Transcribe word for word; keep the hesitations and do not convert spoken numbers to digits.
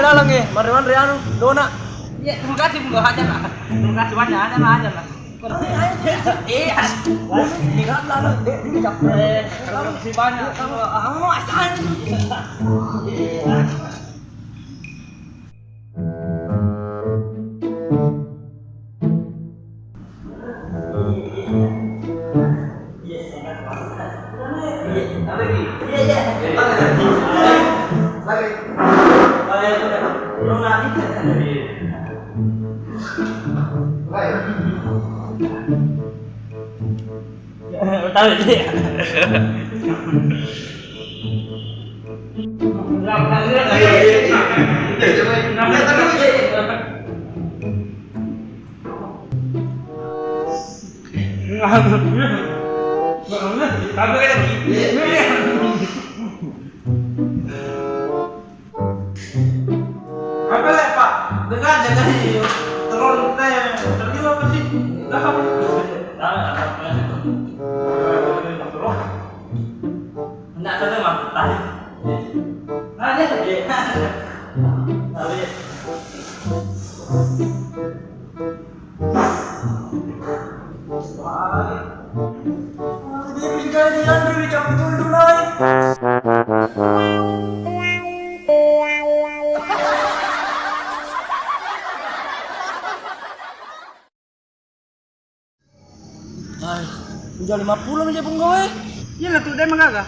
Alang eh, mari manre anu, donat. Iya, terima kasih, Bung. Aja lah. Terima kasih banyak, aja lah, aja lah. Eh, as-, ini kan lah, Dek, ini capek. Eh, terima kasih banyak. Kamu, kamu asal. Tahu dia. Apa le, Pak? Dengar, dengar, telur teh, tadi apa sih? Dah, apa? Nggak tahu, Mak. Tadi. Nah, dia. Tadi. Ai, udah lima puluh aja punggawa. Iya lah, tuh dia menggaga.